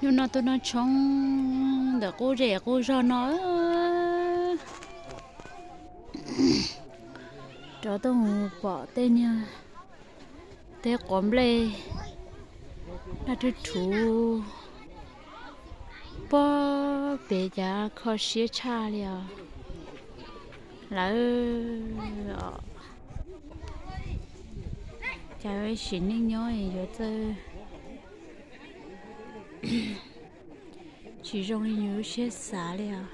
Hnub no tuaj noj tshoob ntawm qub zej qub zog no, rov tuaj mus pom tej niag teb quav nplej daj rhuv rhuv pob pem, cas kho siab tshaj li os lawm. Cas sim neej nyob yuav txawj tsis zoo li yus lub siab xav li os.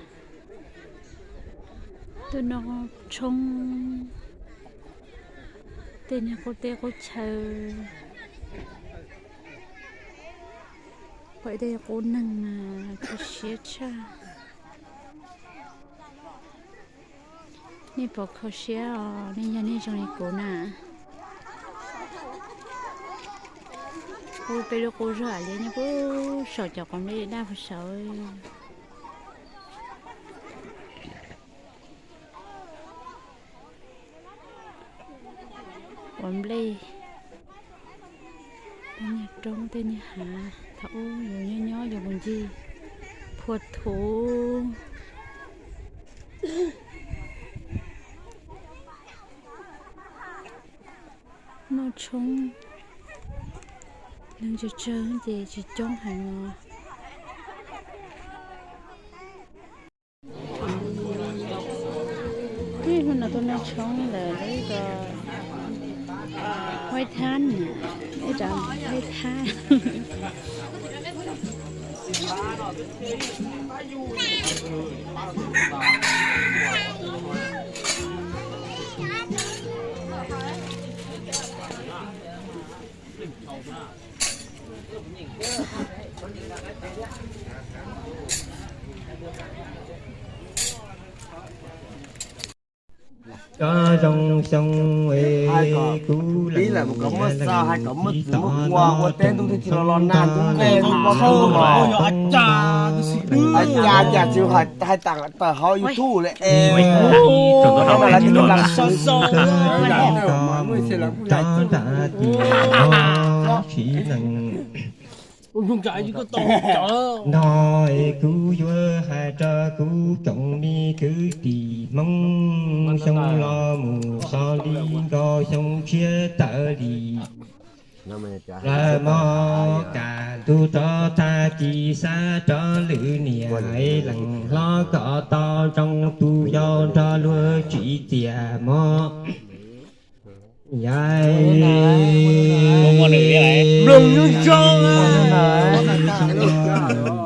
Tuaj noj tshoob tej niag qub teb qub chaw, pom tej qub neeg mas kho siab tshaj. Nej puas kho siab os? Nej yog nej zoo li kuv na. Kuv peb lub qub zog li nyob puag saum cov quav nplej daj puag saud. Quav nplej, tej niag roob tej niag hav, thaum ub yus nyob nyob yus mus ncig phua thuv. Noj tshoob, neeg tsawg tsawg ces tsis coob heev os. Hnub no tuaj noj tshoob ntawm lub ko Huaib Thab, ib co Huaib Thab. Cov zoo xyoo es kuv leej niam leej txiv tom no tsoom ntoo toj dab tsis no, cas tsis hais tawm hauv YouTube lawm es, tsoom ntoo toj dab tsis no, tsis leej no es kuv yuav hais rau kuv tsoom me kwv tij Hmoob, xyoo los mus so li nkaus xyoo tshiab tawm li. Lawv mos kas ntug rov tag kis xa rov lwm niam, leej hlob kom tau zoo tus yau nrog luag tsim txiaj mog. Yai,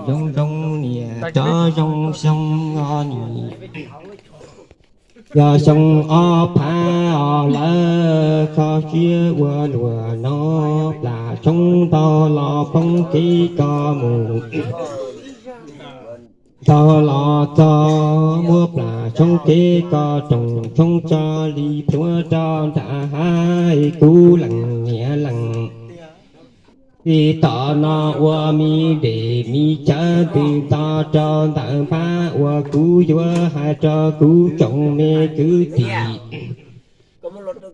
zoo zoo niam rov zoo xyoo os niam. Yog xyoo ob phav os lawv kho siab ua luag no, plam tshoob ntau los poob kev koj mus. Tau los txog muab plam tshoob kev koj roog tshoob tso li plhuav rau nram hav, kuv leej niam leej txiv tom no ua me dej me cawv ntws nto rau ntawm npab uas kuv yuav hais rau kuv tsoom me kwv tij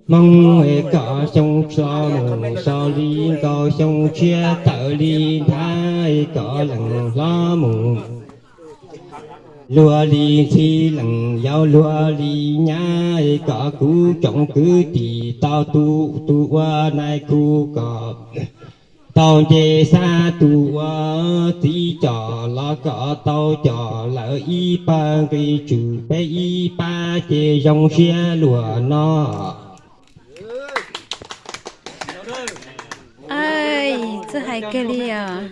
Hmoob es kom xyoo so mus so li nkaus xyoo tshiab tawm li ntag, kom leej hlob mus luag li ntxhi, leej yau luag li nyab, kom kuv tsoom kwv tij tau tu tus ua nais khu, kom tau nce xa tus ua txiv coj los, kom tau coj lawm ib pawg nqi tswm peb ib pab ces zoo siab luag no. Txawj hais kiag li os.